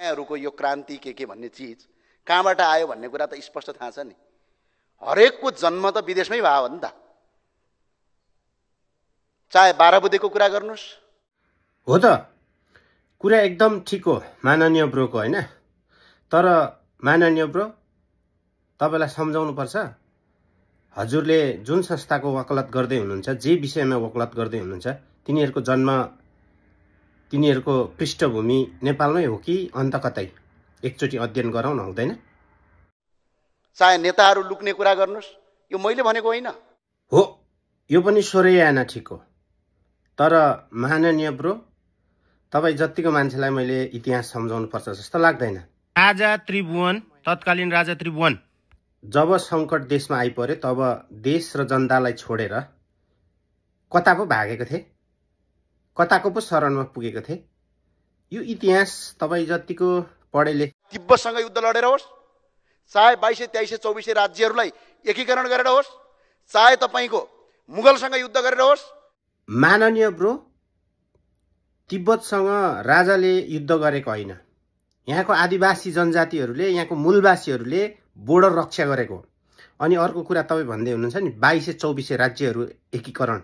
हरूको यो क्रान्ति के भन्ने चिज कहाँबाट आयो भन्ने कुरा त स्पष्ट थाहा छ नि। हरेकको जन्म त विदेशमै भयो हो नि त। चाहे 12 बुधेको कुरा गर्नुस्। हो त, कुरा एकदम ठिक हो माननीय ब्रोको, होइन? तर माननीय ब्रो, तपाईलाई सम्झाउनु पर्छ, हजुरले जुन संस्थाको वकालत गर्दै हुनुहुन्छ, जे विषयमा वकालत गर्दै हुनुहुन्छ, तिनीहरूको जन्म, तिनीहरूको पृष्ठभूमि नेपालमै हो कि अन्त कतै? एकचोटि अध्ययन गराउन हुँदैन? चाहे नेताहरू लुक्ने कुरा गर्नुस्, यो मैले भनेको होइन हो। यो पनि सोरै आएन, ठिक हो। तर माननीय ब्रो, तपाईँ जतिको मान्छेलाई मैले इतिहास सम्झाउनु पर्छ जस्तो लाग्दैन। राजा त्रिभुवन, तत्कालीन राजा त्रिभुवन जब सङ्कट देशमा आइपर्यो तब देश र जनतालाई छोडेर कता पो भागेको थिए, कताको पो शरणमा पुगेको थिए। यो इतिहास तपाईँ जतिको पढेले तिब्बतसँग युद्ध लडेर होस्, चाहे 2200, 2300, 2400 राज्यहरूलाई एकीकरण गरेर होस्, चाहे तपाईँको मुगलसँग युद्ध गरेर होस्। माननीय ब्रो, तिब्बतसँग राजाले युद्ध गरेको होइन, यहाँको आदिवासी जनजातिहरूले, यहाँको मूलवासीहरूले बोर्डर रक्षा गरेको। अनि अर्को कुरा तपाईँ भन्दै हुनुहुन्छ नि 2200, 2400 राज्यहरू एकीकरण,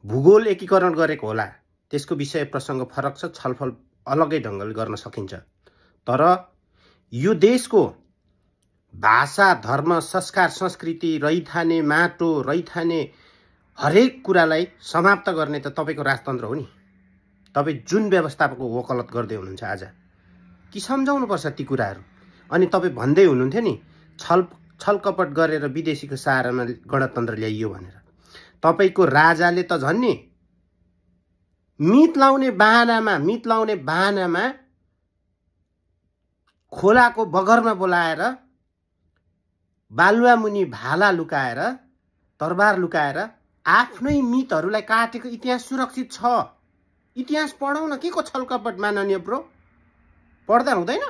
भूगोल एकीकरण गरेको होला, त्यसको विषय प्रसङ्ग फरक छ, छलफल अलग्गै ढङ्गले गर्न सकिन्छ। तर यो देशको भाषा, धर्म, संस्कार, संस्कृति, रैथाने माटो, रैथाने हरेक कुरालाई समाप्त गर्ने त तपाईँको राजतन्त्र हो नि। तपाईँ जुन व्यवस्थापकको वकालत गर्दै हुनुहुन्छ आज, कि सम्झाउनुपर्छ ती कुराहरू। अनि तपाईँ भन्दै हुनुहुन्थ्यो नि छलकपट गरेर विदेशीको सहारामा गणतन्त्र ल्याइयो भनेर। तपाईँको राजाले त झन् नि मित लाउने बाहनामा खोलाको बगरमा बोलाएर बालुवामुनि भाला लुकाएर, तरबार लुकाएर आफ्नै मितहरूलाई काटेको इतिहास सुरक्षित छ। इतिहास पढाउन के को छलकपट माननीय ब्रो? पढ्दा हुँदैन?